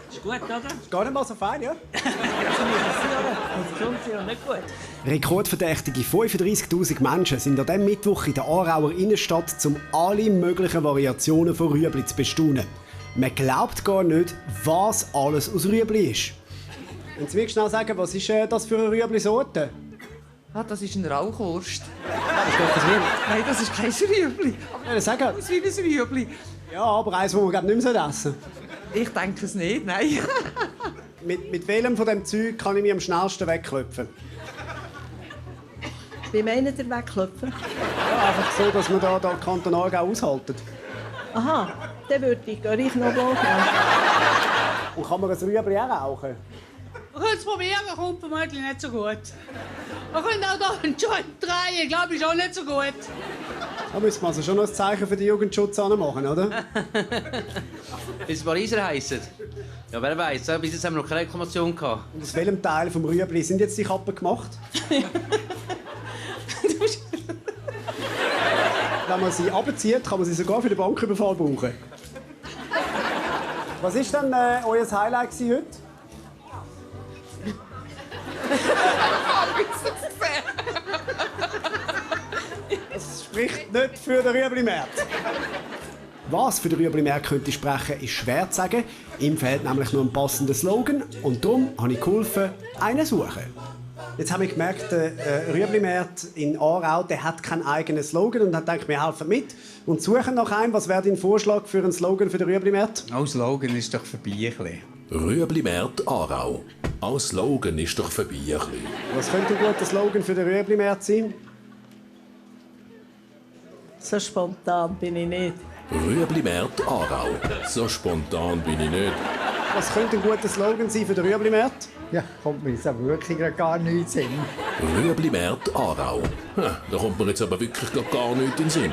Ist gut, oder? Ist gar nicht mal so fein, ja? Gesund sind und nicht gut. Rekordverdächtige 35'000 Menschen sind an diesem Mittwoch in der Aarauer Innenstadt, um alle möglichen Variationen von Rüebli zu bestaunen. Man glaubt gar nicht, was alles aus Rüebli ist. Wenn Sie mir schnell sagen, was ist das für eine Rüebli-Sorte? Ah, das ist eine Rauchwurst. Das ist doch das Rüebli. Nein, das ist kein Rüebli. Ja, sagen. Das ist wie ein Rüebli. Ja, aber eins, das man glaub, nicht mehr essen sollte. Ich denke es nicht, nein. Mit welchem von dem Zeug kann ich mich am schnellsten wegklopfen? Wie meinen ihr wegklopfen? Ja, einfach so, dass man da Kanton Aargau aushalten. Aha, dann würde ich Riechnobel nehmen. Und kann man ein Rüebli auch rauchen? Wir können es probieren, kommt vermutlich nicht so gut. Wir können auch hier einen Joint drehen, glaube ich, auch nicht so gut. Da müssen wir also schon noch ein Zeichen für den Jugendschutz machen, oder? Bis Pariser heissen. Ja, wer weiß, bis jetzt haben wir noch keine Reklamation gehabt. Und aus welchem Teil vom Rüebli sind jetzt die Kappen gemacht? Wenn man sie abzieht, kann man sie sogar für den Banküberfall brauchen. Was war denn euer Highlight heute? Das spricht nicht für den Rüebli-Markt. Was für den Rüebli-Markt könnte sprechen, ist schwer zu sagen. Ihm fehlt nämlich nur ein passender Slogan und darum habe ich geholfen, einen zu suchen. Jetzt habe ich gemerkt, der Rüebli-Markt in Aarau, der hat keinen eigenen Slogan und hat gedacht, wir helfen mit und suchen nach einem. Was wäre dein Vorschlag für einen Slogan für den Rüebli-Markt? Auch Slogan ist doch vorbei. Ein bisschen. Rüebli-Markt Aarau. Auch Slogan ist doch vorbei. Ein bisschen. Was könnte ein guter Slogan für den Rüebli-Markt sein? So spontan bin ich nicht. Rüebli-Markt Aarau. So spontan bin ich nicht. Was könnte ein guter Slogan sein für den Rüebli-Markt? Ja, kommt mir jetzt aber wirklich gar nichts in. Rüebli-Markt Aarau. Da kommt mir jetzt aber wirklich gar nichts in den Sinn.